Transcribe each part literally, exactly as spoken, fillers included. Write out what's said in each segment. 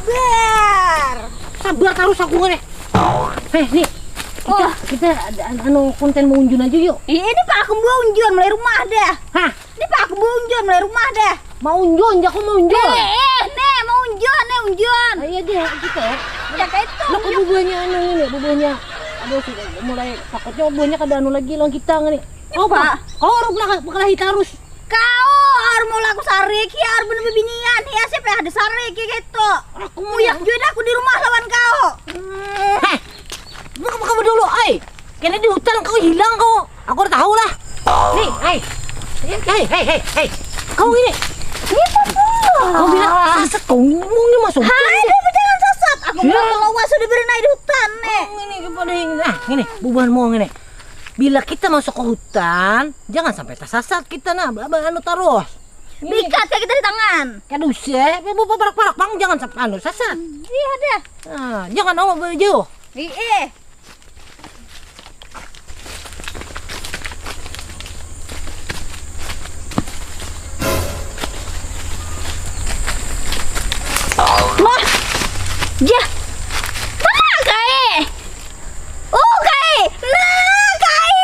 Bar. Sabar tarus aku nih. Eh, nih. Kita, Oh. kita ada anu konten maunjun aja yuk. Ih, ini Pak, aku mau unjun mulai rumah dah. Hah? Ini Pak, aku mau unjun mulai rumah dah. Maunjun, jaku maunjun. Eh, eh, nih, mau unjun, nih, unjun. Ayo deh, gitu ya. Ya, kayak itu. Lah, kok bubuhannya anu ini, bubuhannya. Aduh, sudah mulai takutnya bubuhannya kada anu lagi lawan kita nih. Kau Pak. Kau harus bakal, bakal tarus. Kau harus mau laku sarik, ya, harus bener bebinian, ya, siapa yang ada sarik, ya, gitu. Aku Muyak juga aku di rumah lawan kau. Heh, buka, buka dulu, ai. Kena di hutan kau hilang kau. Aku udah tahu lah. Nih, ai. Hei, hei, hei, hei. Kau ini. Ini apa? Kau bilang sasat kau ngomongnya masuk hutan. Hai, dia jangan sasat. Aku Ya. bilang kalau sudah berenai di hutan, nih. Kau ini kepada ini. Nah, ini bubuhan mau ini. Bila kita masuk ke hutan, jangan sampai tersasat kita nah, ba- ba- anu terus. Ini Diikat kayak kita di tangan. Kada usah, bapak parak-parak bang, jangan sampai anu sasat. Iya deh. Nah, jangan awak jauh. Iya. Wah, jah, mana kai? Oh kai, nah kai,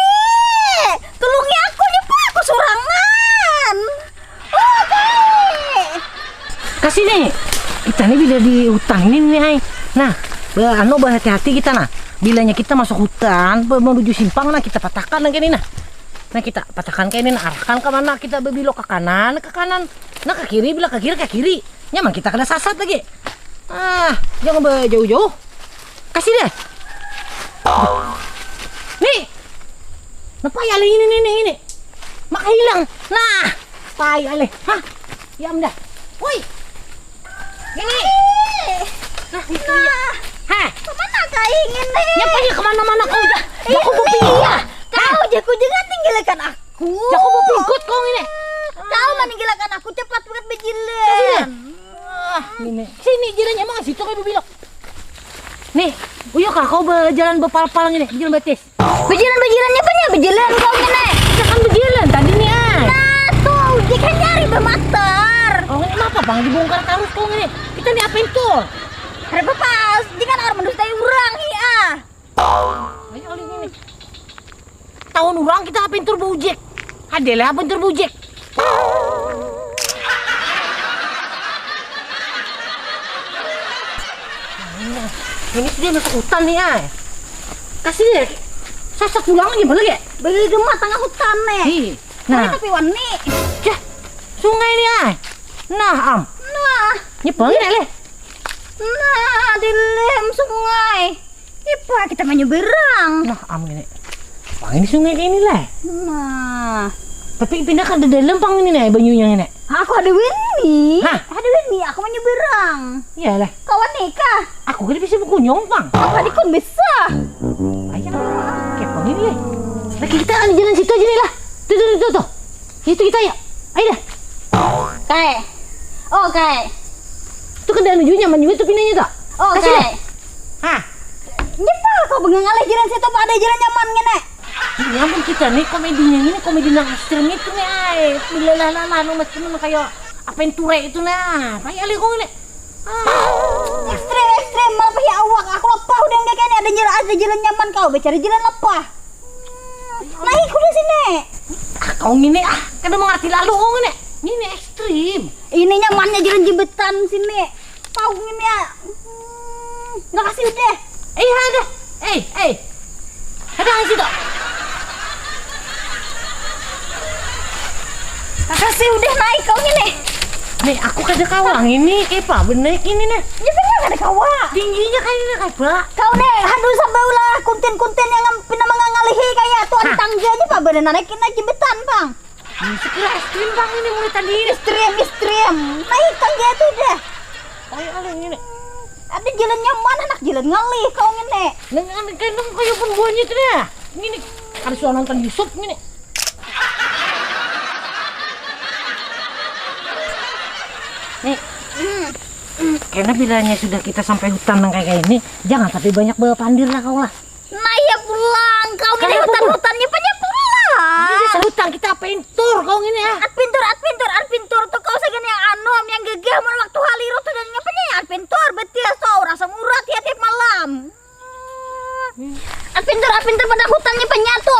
tulungi aku nih pak, aku surangan. Oh kai. Kasih nih, kita nih bila di hutan ini nih, ay. Nah, be, anu berhati-hati kita nah. Bilanya kita masuk hutan, be, menuju simpang nah kita patahkan lagi nih nah. Nah kita patahkan kayak ini nah, arahkan ke mana kita bebelok ke kanan, ke kanan. Nah ke kiri, bila ke kiri ke kiri. Nyaman kita kena sasat lagi. Ah, jangan jauh-jauh. Kasih deh. Nih. Napa ya ini nih nih ini. Maka hilang. Nah, tai alih. Hah? Diam dah. Woi. Ini. Nah, itu ya. Hah? Kemana kau ingin nih? Nyapa ya kemana-mana kau dah. Jaku bupingkut ya. Kau jaku jangan tinggalkan aku. Jaku bupingkut kau ini. Kau meninggalkan aku cepat banget bejilan. Ah, ini. Sini jalannya emang situ kayak belok. Nih, uyo kah kau berjalan bepal-pal ini, berjalan betis. Bejalan-bejalannya apa nih? Bejalan kau ngene. Kita kan bejalan tadi nih, ay. Nah, tuh, dia kan nyari bermatar. Oh, ini apa, Bang? Dibongkar terus kau ngene. Kita nih apa itu? Ada apa, Pas? Dia kan orang mendustai orang, iya. Ayo, kali ini. Tahun orang kita apa itu bujik? Ada lah apa itu bujik? Ini sudah masuk hutan nih, ay. Kasih deh. Sasak pulang aja balik ya. Bagi gemat tengah hutan nih. Ih, nah. Tapi wani. Cah, sungai nih, ay. Nah, am. Nah. Nyepeng ya, leh. Nah, di lem sungai. Ipa kita menyeberang. Nah, am ini. Pang ini sungai kayak ini lah. Nah. Tapi pindah kan di dalam pang ini nih banyunya ini. Aku ada Winnie. Hah? Ada Winnie, aku menyeberang. Iyalah. Kawan nikah. Aku kan bisa berkunjung pang. Apa dikun bisa? Ayo. Kayak pang ini lah. Lagi kita ada jalan situ aja nih lah. Tuh, tuh, tuh, tuh, tuh. Itu kita ya. Ayo dah. Kae. Oh, kae. Itu kan anu juga nyaman juga tuh pindahnya tuh. Oh, Kasih kae. Deh. Hah. Nyapa kau bengang alih jalan situ apa ada jalan nyaman ngene? Ini ampun kita nih komedinya ini komedi nang ekstrim itu nih ay. Bila lah lah lah anu macam mana kayak apa yang ture itu nah. Kayak alih kau ini. Ah. Ekstrim ekstrim apa ya awak aku lupa udah nggak kayaknya ada jalan ada jalan nyaman kau bercari jalan lupa. Naik udah sini. Ah, kau ngini ah, kada mengerti lalu kau ngini. Ngini ekstrim. Ini nyamannya jalan jembatan sini. Tahu ngini ya. Hmm, makasih udah. Eh, ada. Eh, eh. Ada di situ. Makasih udah naik kau ngini. Nih, aku kada kawa ngini, kepa benaik ini nih. Ya benar kada kawa. Tingginya kayak ini kayak bak. Kau nih, aduh sampai ulah kuntin-kuntin yang pina mangangalihi kaya tuan tangga aja pak badan anak kena jebetan bang. Sekira es krim bang ini mulai tadi ini. Istrim, istrim. Naik tangga itu dah. Ayo ayo ini. Ada jalan nyaman anak jalan ngalih kau ngene. Neng anu kandung kaya pembuahnya itu dah. Ini ada suara nonton Yusuf ini. Nih, karena bilanya sudah kita sampai hutan yang kayak ini, jangan sampai banyak bawa pandir lah kau lah. Nah iya pulang, kau ini hutan-hutannya punya pulang. Ini hutan kita apa intur kau ini ah? At pintur, at pintur, at pintur tuh kau segini yang anu, yang gagah mau waktu haliru tuh dan apa nih at pintur, bet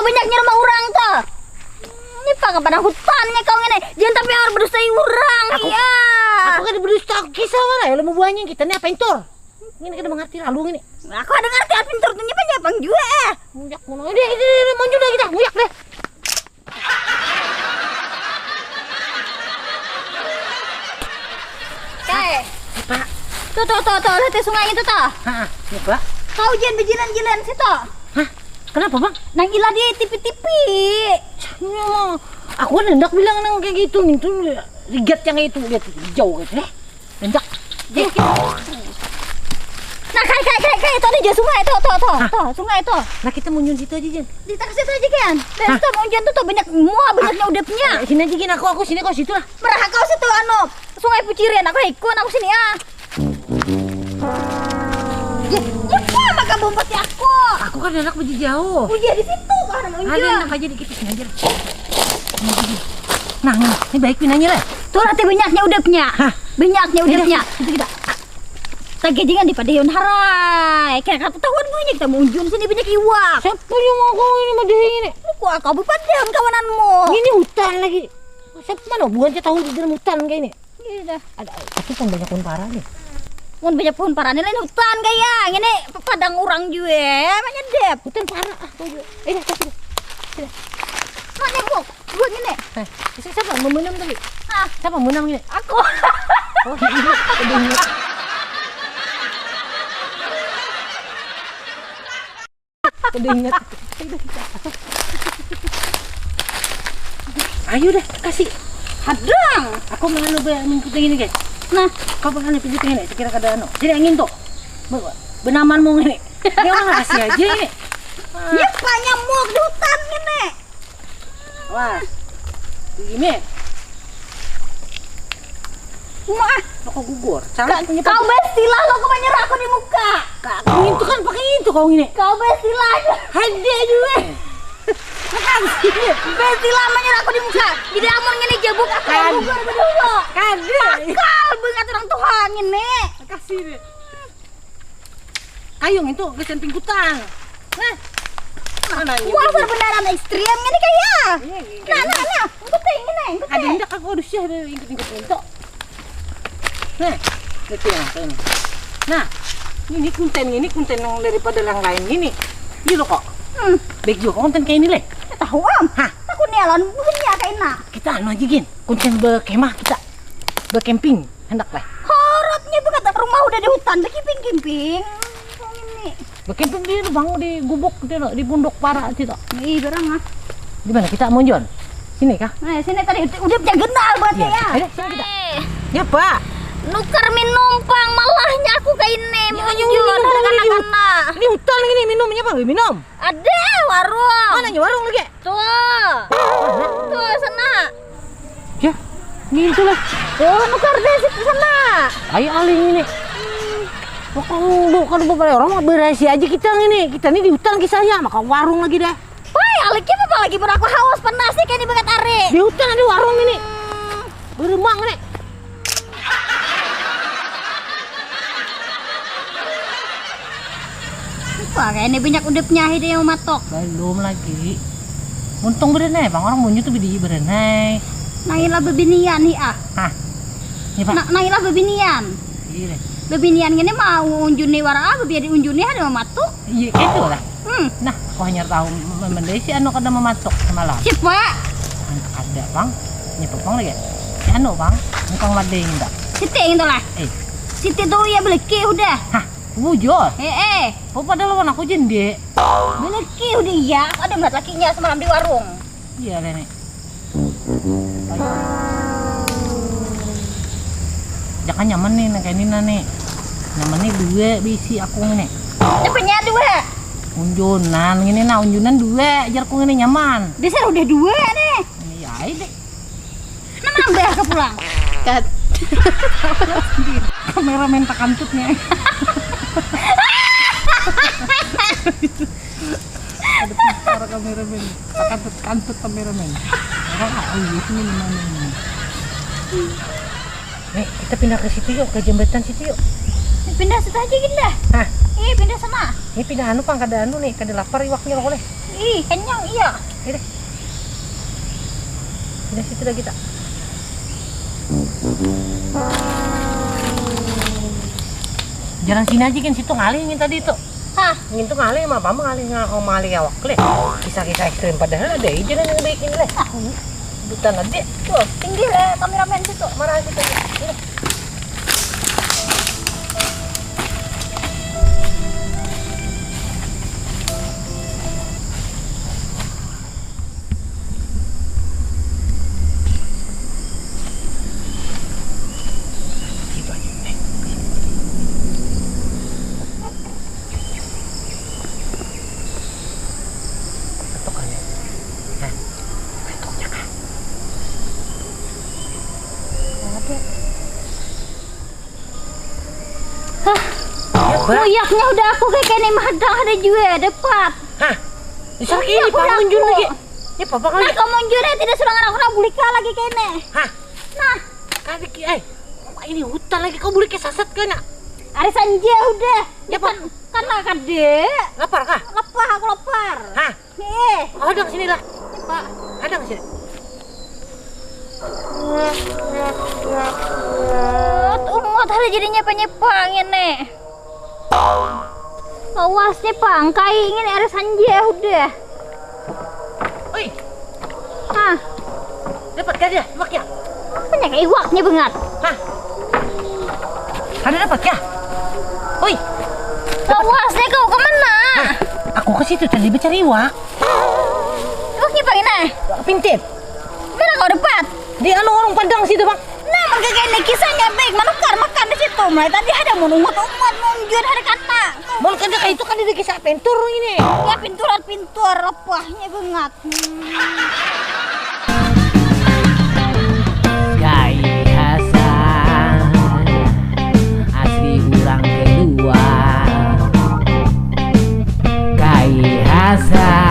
Banyaknya rumah orang tuh. Ini pang padang hutannya kau ini. Jangan tapi orang berdustai orang. Aku, iya. Aku kan berdusta kisah mana ya? Lu mau buahnya kita nih apa intor? Ini kada mengerti lalu ini. Aku ada ngerti apa intor tuh nyapa nyapa juga eh. Muyak mau ini ini mau juga kita muyak deh. Kae. Apa? Tuh, tuh, tuh, tuh, lihat di sungai itu tuh. Hah, apa? Kau jangan berjalan-jalan situ. Hah? Kenapa bang? Nang ilah di tipi-tipi. Aku kan hendak bilang nang kayak gitu nih tuh lihat yang itu lihat jauh gitu ya. Hendak. Nah, kayak kayak kayak kayak itu ada aja sungai itu tuh tuh tuh sungai itu. Nah kita munjun situ aja Jen. Di taksi itu aja kan. Dari situ munjun tuh tuh banyak mua banyaknya udapnya. Sini aja Jen aku aku sini kau situ lah. Merah kau situ anu sungai Pucirian aku ikut aku sini ah. Ya, ya maka bompati aku. Aku kan anak baju jauh. Oh iya di situ kan munjun. Ada enak aja dikit sini aja. Nah, ini, ini baik pinanya lah. Tuh nanti banyaknya udapnya. Hah? Banyaknya udapnya. Itu kita. Lagi jangan di padayon harai. Kayak kata tahuan gue kita munjun sini banyak iwak. Siapa yang mau kau ini madahi ini? Aku aku bepadam kawananmu. Ini hutan lagi. Siapa mana bukan saya tahu di dalam hutan kayak ini. Iya dah. Ada tapi kan banyak pohon parah nih. Mun banyak pohon parah nih lain hutan kayak ini padang orang juga menyedep. Hutan parah ah kau juga. Eh dah kasih dah. Mana bu? Buat ini. Eh, siapa memenam tadi? Hah? Siapa menang ini? Aku. Oh, ini. Kada ingat. Ayo dah kasih. Hadang. Aku mau anu be mingkut ini guys. Nah, kau bakal pinjut ini sekira kada anu. Jadi angin tuh. Benaman mau ini. Ini orang rahasia aja ini. Ini banyak nyamuk di hutan ini. Wah. Begini. Wah. Aku gugur. Salah punya kau bestilah lo kau menyerah aku di muka. Kak, itu kan pakai itu kau ini. Kau bestilah aja. Hadi aja weh. Makasih. Bestilah menyerah aku di muka. Jadi amun ngene jabuk aku yang gugur bedulu. Kada. Akal banget orang tua ngene. Makasih deh. Kayung itu kesian pingkutan. Nah. Mana ini? Wah, benar-benar anak istri yang ini kayak. Iya, iya, nah, iya. Nah, nah, untuk kayak ini, untuk ada kayak. Indak aku aduh sih ada ikut-ikut pintu. Nah, itu yang apa ini? Nah, ini konten ini konten yang daripada yang lain ini. Ini loh kok. Hmm. Baik juga konten kayak ini leh. Tahu am. Hah? Aku nih alam punya kayak enak. Kita anu aja gin. Konten berkemah kita. Bercamping. Handak lah. Horotnya tu kata rumah udah di hutan, bekimping-kimping. Ini. Bekimping di bang di gubuk di, di punduk para situ. Ih, barang ah. Di mana kita munjun? Sini kah? Nah, sini tadi udah jagenal buat ya. Ayo, sini kita. Eh. Ya, Pak. Nukar minum pang malahnya aku ke ini munjun anak-anak. Ini hutan ini minumnya apa? Minum. Ada warung. Mana warung lagi? Tuh. Tuh sana. Ya, ini itulah. Oh, nukar deh situ sana. Ayo aling ini. Bukan bukan beberapa orang mah berhasil aja kita ini. Kita ini di hutan kisahnya, makan warung lagi dah. Woi, aliknya apa lagi berapa haus panas nih kayak di bekat hari. Di hutan ada warung ini. Beremang nih. Wah, kayak ini banyak udepnya akhirnya yang matok. Belum lagi. Untung berenai, bang orang munyu tuh bidi berenai. Nailah bebinian hi ah. Hah? Ini pak. Na nailah bebinian. Iya. Bebinian ini mau unjuni wara ah, biar diunjuni ada mamatuk. Iya itu lah. Hmm. Nah, aku hanya tahu memendai si anu kada mamatuk semalam. Siapa? Ada bang. Ini pepong lagi. Si anu bang, engkang mading dah. Siti yang itulah. Eh. Siti tuh ya beleki udah. Hah? Bujur. Eh eh. Oh pada lawan aku jende. Beleki udah iya, aku ada melihat lakinya semalam di warung. Iya Nenek. Jangan nyaman nih, nang kayak ini nah nih. Nyaman nih dua bisi aku nih. Cepetnya dua. Unjunan ini nah, unjunan dua jarku ini nyaman. Dasar udah dua nih. Iya, ini. Nah, nambah ke pulang. Cut. Kameramen tak kantut nih. Ada pintar kameramen. Tak kantut kantut kameramen. Orang ah, oh iya ini mana ini. Nih, kita pindah ke situ yuk, ke jembatan situ yuk. Pindah situ aja gin dah. Hah? Iya, pindah sana. Ini pindah anu pang kada anu nih, kada lapar iwaknya kok leh. Ih, kenyang iya. Udah situ dah kita. Jalan sini aja kan, situ ngalih yang tadi itu. Hah? Yang itu ngalih sama apa, ngalih nga- oh, ngalih awak leh. Kisah-kisah ekstrim padahal ada aja yang baik ini leh. Ah, bukan ada. Tuh, tinggi lah kameramen situ, marah situ. Ini. Hah, muyaknya udah aku kayak kene mahadang ada jua dapat. Hah? Bisa ini bangun jun lagi. Ya papa kan. Nah, kamu jun tidak sudah ngarang orang bulika lagi kene. Hah? Nah. Kali ki, eh. Ini hutan lagi kau bulika sasat kena. Ari sanja udah. Ya, kan kan lah kade. Lapar kah? Lapar aku lapar. Hah? Eh, hadang sini lah. Pak. Hadang sini. Umat hari jadinya penyepangan nih. Awas nih pangkai ingin ada sanja udah. Oi. Hah. Dapat kah dia? Iwak ya? Banyak iwaknya banget. Hah. Ada dapat kah? Oi. Awas deh kau kemana? Hah. Aku ke situ tadi mencari iwak. Iwaknya pakai nah. Pintit. Mana kau dapat? Di anu orang Padang situ bang. Nah, mereka ini kisahnya baik, manukar makan di situ. Mulai tadi ada menunggu umat nunjun hari kata. Mau kada kayak itu kan ada kisah pintur ini. Ya pinturan pintur lepahnya banget. Kai Hasan asli orang kedua. Kai Hasan